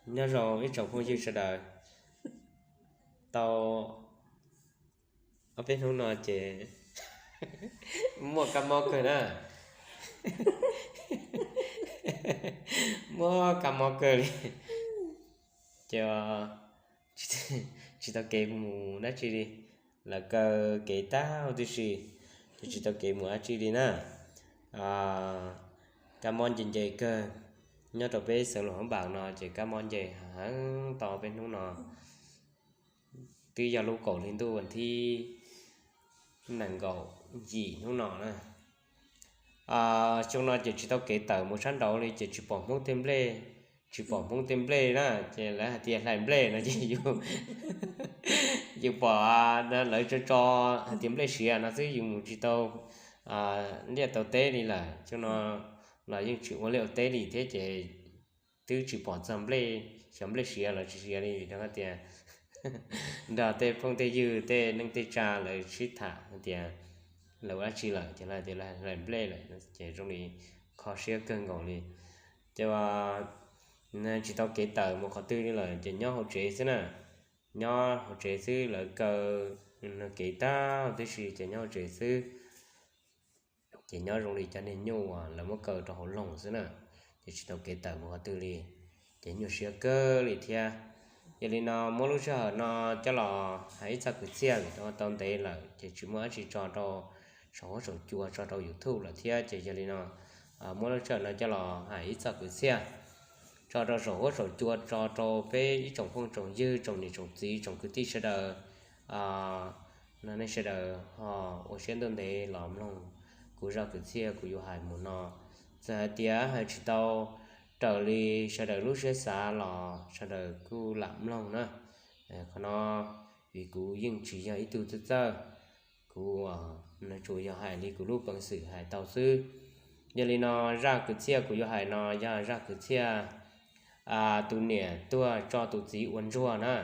Nyob zoo ib tsoom phooj ywg sawv daws, tau ob peb hnub no ces muaj kab mob kawg na. Muaj kab mob kawg li. Ces tsis tau kev mus dab tsi li, lawv kaw kev tag huv tib si, ces tsis tau kev mus dab tsi li na. Kab mob nce nce kawg, nyob rau peb xeev Luas Hab Npas no ces kab mob nce heev tau peb hnub no. Twb yog lub kaum hli ntuj vas thib nees nkaum yim hnub no na. Xyoo no ces tsis tau kev tawm mus sab nraud li ces tsis pom Hmoob tej nplej, tsis pom Hmoob tej nplej na, ces lawv hais tias hlais nplej no ces yus pom lawv tso tso hais tias nplej siav no xwb, yus mus tsis tau liaj tau teb li lawm. Xyoo no los yeej tsis ua liaj ua teb li thiab ces twb tsis pom txog nplej, xyov nplej siav los tsis siav li, vim rau qhov tias nrog tej phooj tej ywg tej neej tej tsa lawv sib tham hais tias lawv ua dab tsi lawm ces lawv tias lawv hlais nplej lawm ces zoo li kho siab kawg nkaus li. Ces tsis tau kev tawm mus qhov twg li lawm ces nyob hauv tsev xwb na, nyob hauv tsev xwb, lawv kaw kev tag huv tib si ces nyob hauv tsev xwb. Ces nyob zoo li cov niag nyuj uas lawv muab kaw rau hauv loog xwb na, ces tsis tau kev tawm mus qhov twg li, ces nyuaj siab kawg li thiab. Yog li no muab lub sij hawm no coj los hais ib txoj kwv txhiaj vim tau ntev lawm ces tsis muaj dab tsi tso rau saum huab saum cua tso rau YouTube lawm thiab, ces yog li no muab lub sij hawm no coj los hais ib txoj kwv txhiaj tso rau saum huab saum cua tso rau peb ib tsoom phooj tsoom ywg tsoom niam tsoom txiv tsoom kwv tij sawv daws no nej sawv daws ho ua siab ntuj ntev los mloog kuv zaj kwv txhiaj kuv yuav hais mus no. Txawm hais tias hais tsis tau raws li sawv daws lub siab xav los sawv daws kuj lam mloog na. Qhov no vim kuv yeej tsis yog ib tug txawj txawj, kuv tsuas yog hais li kuv lub peev xwm hais tau xwb. Yog li no zaj kwv txhiaj kuv yuav hais no yog zaj kwv txhiaj tus niam tuag tso tus txiv ua ntsuag na.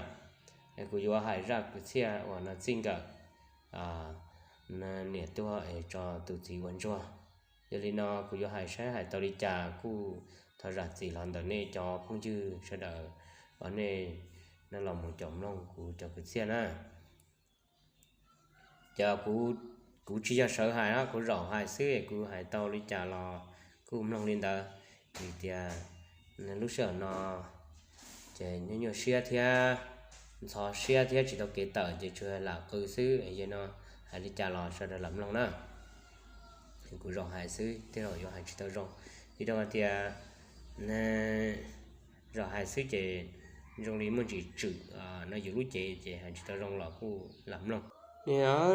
Kuv yuav hais zaj kwv txhiaj uas no txij nkawm niam tuag es tso tus txiv ua ntsuag. Yog li no kuv yuav hais saib hais tau li cas kuj thov zam txim los ntawm nej cov phooj ywg sawv daws uas nej los mus caum mloog kuv cov kwv txhiaj na. Ces kuv tsis yog sawv hais, kuv zaum hais xwb, kuv hais tau li cas los kuj mloog li ntawd. Vim tias lub sij hawm no ces nyuaj nyuaj siab thiab ntxhov siab thiab tsis tau kev tawm ces tsuas lam qw xwb. Yog no hais li cas los sawv daws lam mloog na. Kuv zaum hais xwb, tej zaum yuav hais tsis tau zoo, vim rau hais tias zaum hais xwb ces zoo li muaj ntsis tswm no yus lub cev ces hais tsis tau zoo los kuj lam mloog. Niam,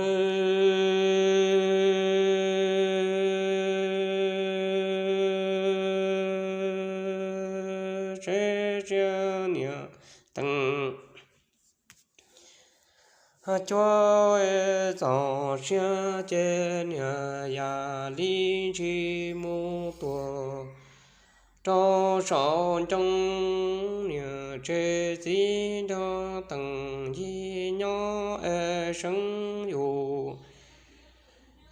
tsev sia niam teem cuab txog siab ces niam yam li ntshis mus tuag rau saum ncoo. Niam tseg txiv nrog teem yig nyob es seev yus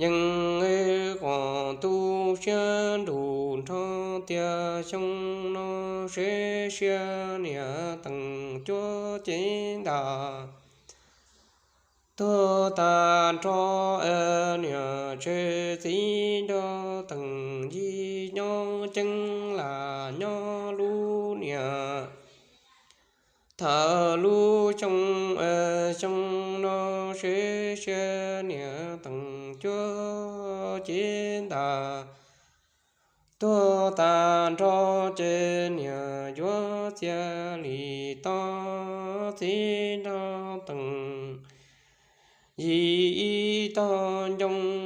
yeej quas tu siab nrug nrho tias xyoo no seb sia niam teem cuab cev ntag. Tuag tag nrho es niam tseg txiv nrog teem yig nyob ceeb lam nyob lub niam thawm lub xyoo es xyoo no seb sia niam teem cuab cev ntag. Tuag tag nrho ces niam yuav txia li tau txiv nrog teem yig ib tog ncoo.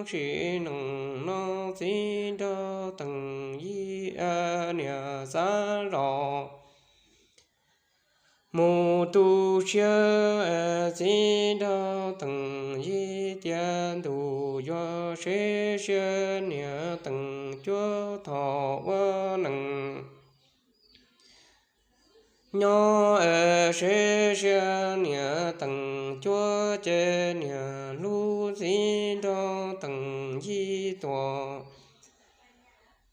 Sim neej no txiv nrog teem yig niam xav zos mus tu siab. Txiv nrog teem yig tias ntuj yuav seb sia niam teem cuab tho ua neej nyob es seb sia niam teem cuab ces niam hlub txiv nrog teem yig tuag.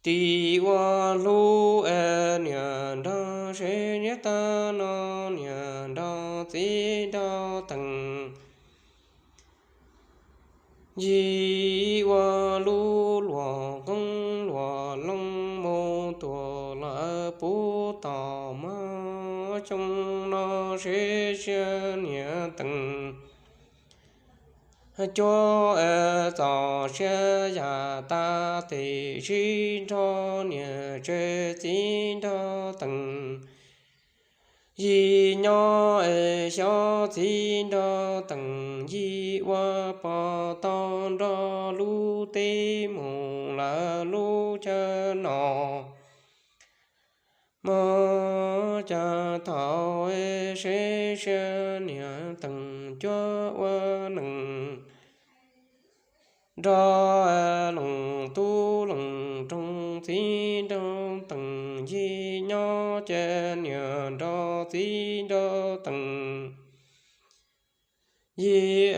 Tim ua hlub es niam nrog seb niam tais no niam nrog txiv nraug tees yim ua lub luam qoob luam loo mus tuam lawv puv tom mog. Xyoo no seb sia niam tees cuab txog sia yam tas tes sib nrog niam tsev txiv nraug tees yim nyob es xyov txiv nraug tees yim ua pov tau nrog lub teb mus lawv lub chaw no mog. Cas thaum seb sia niam tees cuab ua neej nrog leej tub leej roog txiv nraug tees yim nyob ces niam nrog txiv nraug tees yim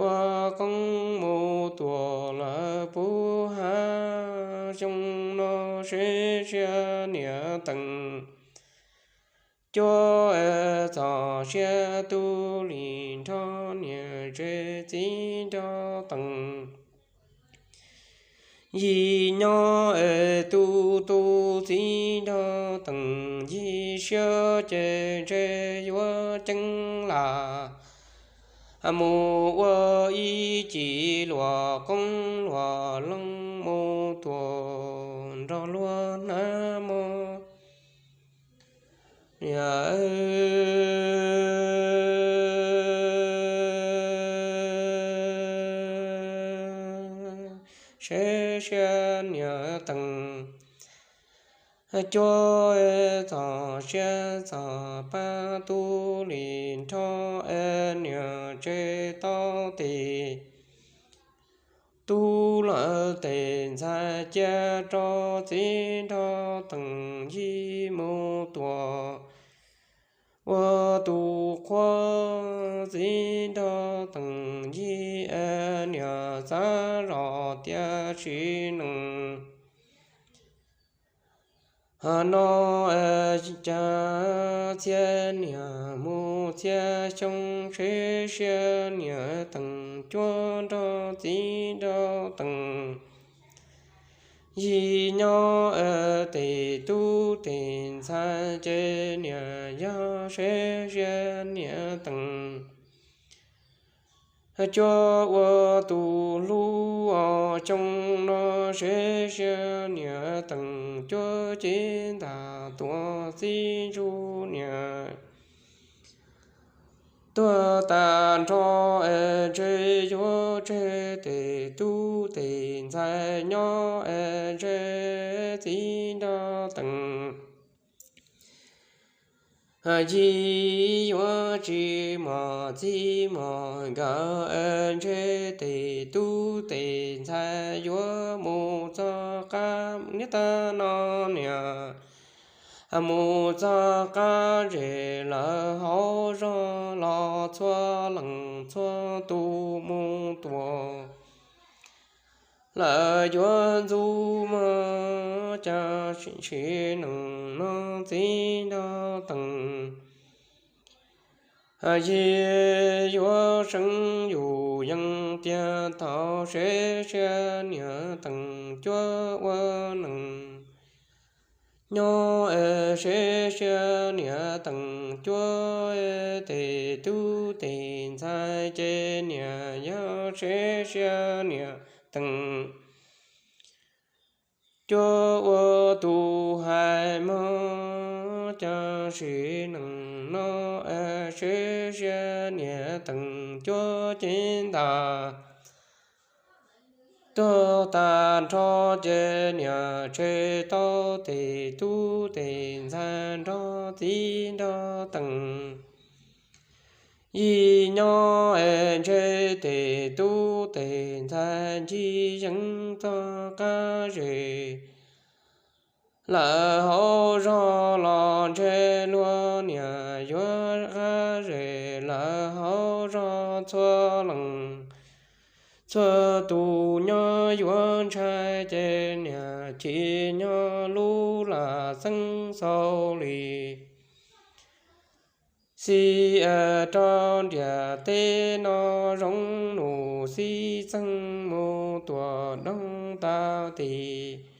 ua qoob mus tuam lawv puv hav. Xyoo no seb sia niam tees cuab txog sia tub li nrog niam tsev txiv nraug tees yim nyob es tub tub txiv nraug tees yim siab ces ntshe yuav ceeb lam mus ua ib cim luam qoob luam loo mus tuam nrog luag hnav mog. Niam seb sia niam tees cuab txog sia txog pab tub li nrog niam tsev tau tes tub lawv tes ntxhais cia rau txiv nraug tees yim mus tuam ua tus qhua. Txiv nraug tees yim niam xav zoj tias sim neej no cas txhia niam mus txhia xyoo seb sia niam tees cuab nrog txiv nraug tees yim nyob tes tub tes ntxhais ces niam yog seb sia niam tees cuab ua tus hlub os. Xyoo no seb sia niam tees cuab ces ntag tuaj txiv ntsuj niam tuag tas nrho es ntshe yuav tseg tes tub tes ntxhais nyob es ntshe txiv nraug tees yim yuav tsis mos txiv mos nkawd es ntshe tes tub tes ntxhais yuav mus txog qab niam tais no niam mus txog qab zes lawv hauv zog los txhua leej txhua tus mus tuam lawv yuav ntxub mog. Cas sim neej no txiv nraug tees yim yuav seev yus yees tiag thaum seb sia niam tees cuab ua neej nyob es seb sia niam tees cuab tes tub tes ntxhais ces niam yog seb sia niam tees cuab ua tus hais mog. Cas sim neej no es seb sia niam tees cuab ces ntag tuag tas nrho ces niam tseg tau tes tub tes ntxhais nrog txiv nraug tees yim nyob es ntshe tes tub tes ntxhais ncig yees txog qab zes lawv hauv zog los ntshe luag niam yuav qab zes lawv hauv zog txhua leej txhua tus nyob yuav ntshai ces niam chim nyob lub lam xeeb xaus li. Xib rau ntiaj teb no zoo nus xib txheej mus tuam doog tag tis.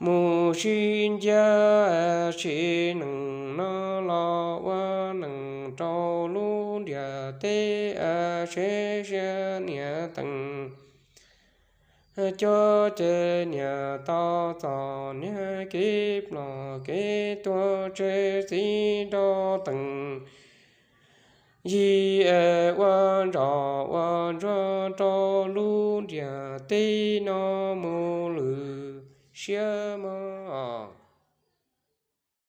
Mus sib nciab sim neej no los ua neej rau lub ntiaj teb seb siab niam teem. Cuab ces niam tau txom nyem kev ploj kev tuag tsev txiv nrog teem yig es ua ntsoj ua ntsuag rau lub ntiaj teb no mus lwm siab mog.